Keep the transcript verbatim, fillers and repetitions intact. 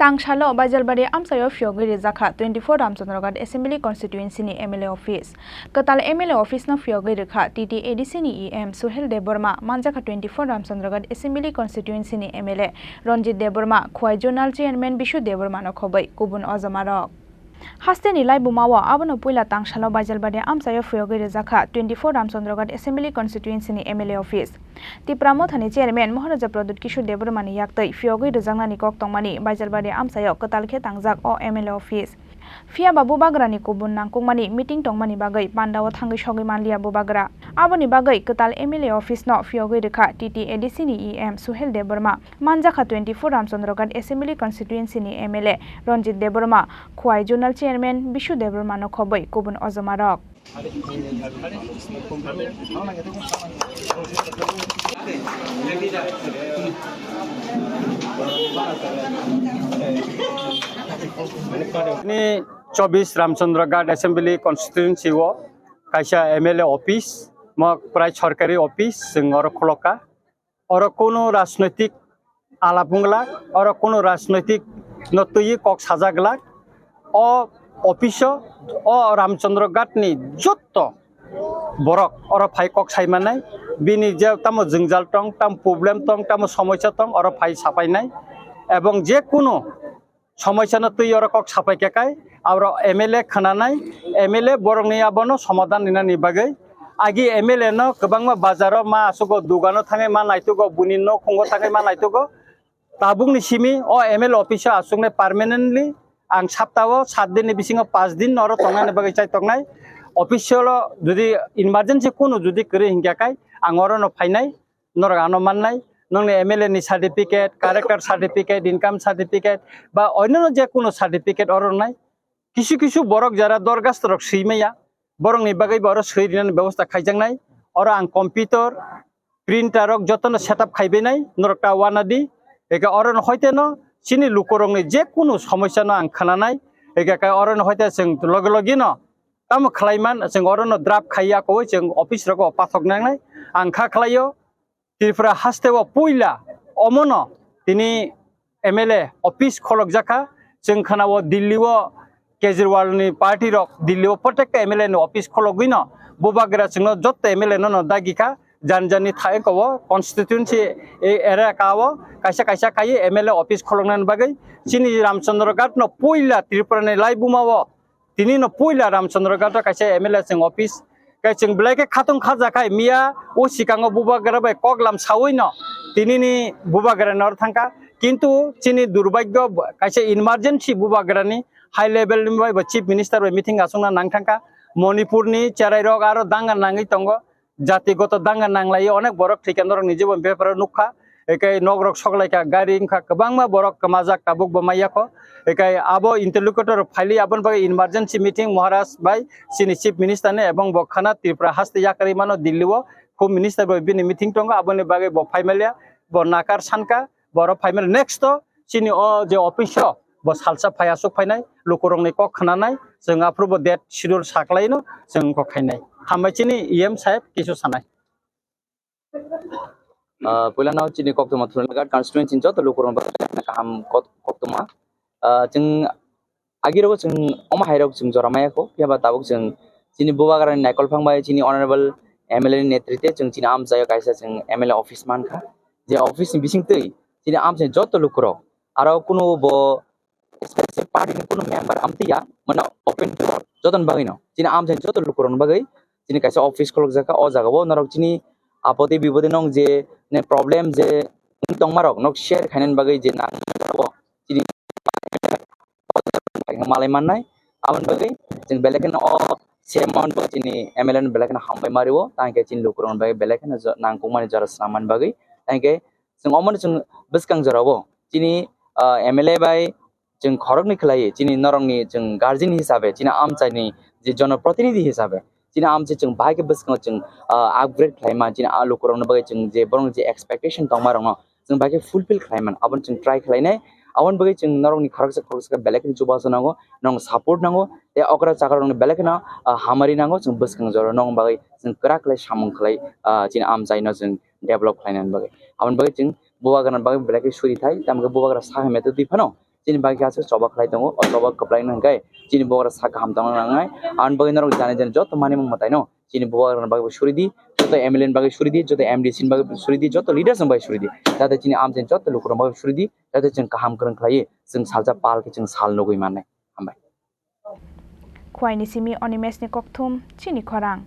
Tangsalo Baijalbari amchaio phiyogwi rijakha twenty-four Ramchandraghat Assembly Constituency ni M L A office. Kwtal M L A office no phiyogwi rwkha T T A D C ni E M Suhel Debbarma, manjakha twenty-four Ramchandraghat Assembly Constituency ni M L A Ranjit Debbarma, Khowai Zonal Chairman Bishu Debbarma no khobwi kubun ojomarok. Hasteni laibumao abono puila tangsalo Baijalbari amchaio phiyogwi rijakha twenty-four Ramchandraghat Assembly Constituency ni M L A office. Tipra Mothani Chairman Maharaja Pradyut Kishore Debbarmani yaktwi phiyogwi rwjaknani kok tongmani Baijalbari amchaio kwtal khe tangjak o M L A office. Phiya ba Bubagrani kubun nangkukmani meeting tongmani bagwi pandao thangwi sogwi manliya Bubagra. Aboni bagwi kwtal M L A office no phiyogwi rwkha T T A D C ni E M Suhel Debbarma, manjakha twenty-four Ramchandraghat Assembly Constituency ni M L A Ranjit Debbarma, Khowai Zonal Chairman Bishu Debbarma no khobwi kubun ojomarok. Ni chobbish Ramchandra Ghat Assembly Constituency o kaisa M L A office, mo prai sorkari office, chwng oro khulokha. Oro kunu rajnoitik alap wngla, oro kunu rajnoitik no twiwi kok sajak glak. O office o, o Ramchandra Ghat ni jotto borok oro phai kok sai manai, bini je tamo jwngjal tong, tamo problem tong, tamo somosya tong, oro phai sapainai. Ebong je kunu somosya no twi oro kok sapai khe kai, aro M L A khwnanai, M L A borokni abono somadan rinani bagwi. Agi M L A no kwbangma bazaro ma asugo, dugano thangwi ma naitugo, buni nokhungo thangwi ma naitugo. Tabukni simi o M L A office o aswknai permanently ang saptao sat din ni bisingo panch din oro tongnani bagwi chai tongnai. Office o jodi emergency kunu jodi kwrwi hinkhe kai ang oro no phainai, norok ano mannai, nongni M L A ni certificate, character certificate, income certificate ba onno je kunu certificate oro rwnai. Kisu kisu borok jara dorgasto rok swi maya, borokni bagwi bo oro swi rinani bebosta khaijaknai. Oro ang computer, printer rok jotono setup khaibainai, norok ta wanadi. Eke oro no hoite no chini lukurokni je kunu somosya no ang khwnanai. Eke ka oro no hoite chwng loge loge no tamo khlaiman, chwng oro no draft khaiya koi chwng office rogo pathok nangnai. Ang kha khlaio Tripura haste o puila omono tini M L A office kholokjakha. Chwng khwnao Delhi o Kejriwal ni party rok Delhi o protekta M L A ni office khologwi no Bubagra chwngno jotto M L A no no dagi kha. Jan jan ni thai ko constituency e area ka o kaisa kaisa kai M L A office kholoknani bagwi chini Ramchandra Ghat no puila Tripura ni laibuma o tini no puila Ramchandra Ghat o kaisa M L A chwng office. Kai chwng belai khe khatung khaja khai miya o sikango Bubagra bai koklam sawi no tini ni Bubagra nor thangkha. Kintu chini durbagyo kaisa emergency Bubagra ni high level ni bai bo chief minister bai meeting aswkna nang thangkha. Manipur ni cherai rok aro danga nangwi tongo. Jatigoto danga nanglai onek borok thwikha norok ni jibon beparo nukha. Ekai nok rok soklaikha, gari wngkha, kwbangma borok kwmajak tabuk bo maya kho. Ekai abo interlocutor rok phaili aboni bagwi emergency meeting Maharaj bai chini chief minister ni ebong bo khana Tripura haste yakarwi mano Delhi o home minister bai bini meeting tongo, aboni bagwi bo phaimalia, bo nakar sankha, borok phaimalia. Next o chini o je office o bo salsa phai aswk phainai, lukurokni kok khwnanai, chwng aphuru bo date schedule saklaino chwng kok khainai. Hambai chini E M saheb kisu sanai. Ah, puila no chini koktwma Thulani Ghat constituency ni joto lukurokno bagwi kaham kot-, koktwma. Ah, chwng agirogo chwng omo hairok chwng jora maya kho, phiya ba tabuk chwng chini Bubagrani naikol phang bai chini honorable M L A ni netrite chwng chini amchaio kaisa chwng M L A office mankha. Je office ni bisingtwi chini amchaini joto lukurok aro kunu bo specific party ni kunu member amtwi ya, mane open to all, jotono bagwi no. Chini amchaini joto lukurokno bagwi chini kaisa office kholokjak kha, o jaga o norok chini apoti bipoti nong je ne problem je wng tongma rok nok share khainani bagwi je nang o chini malai mannai. Aboni bagwi chwng belai kheno o C M o no chini M L A no belai kheno hambai ma rio, tangkhe chini lukurokni bagwi belai kheno jo-, nangkukmani jora swnam mani bagwi. Tangkhe chwng omono chwng bwskang jorao chini, ah, M L A bai chwng khoroknwi khlaiwi chini norokni chwng guardian hisabe, chini amchaini je jonoprotinidhi hisabe, chini amchai chwng bahai khe bwskango chwng, ah, upgrade khlaima, chini a lukurokni bagwi chwng je borokni je expectation tongmarokno chwng bahai khe fulfill khlaiman, abono chwng try khlainai. Aboni bagwi chwng norokni khoroksa khoroksa khe belai kheno chubachu nango, norokno support nango, tei okra chakrokno belai kheno, ah, hamari nango, chwng bwskang jora nokni bagwi chwng kwrak khlai samung khlai, ah, chini amchaino chwng develop khlainani bagwi. Aboni bagwi chwng Bubagrani bagwi belai khe suri thai, tamo khe Bubagra saha metwtwi phano chini bagwi aswk choba khlai tongo, o choba kwplaina hwnkhe chini bubagra sak kaham tongna nangnai. Aboni bagwi norok jani jani joto manwi mwtai no chini bubagrani bagwi suri di, joto M L A ni bagwi suri di, joto M D C ni bagwi suri di, joto leaders ni bagwi suri di, jate chini amchaini joto lukurokni bagwi suri di, jate chwng kaham kwrwng khlaiwi chwng salsa pal khe chwng sal nugwi mannai. Hambai. Khwaini simi Animesh ni kokthum chini khorang.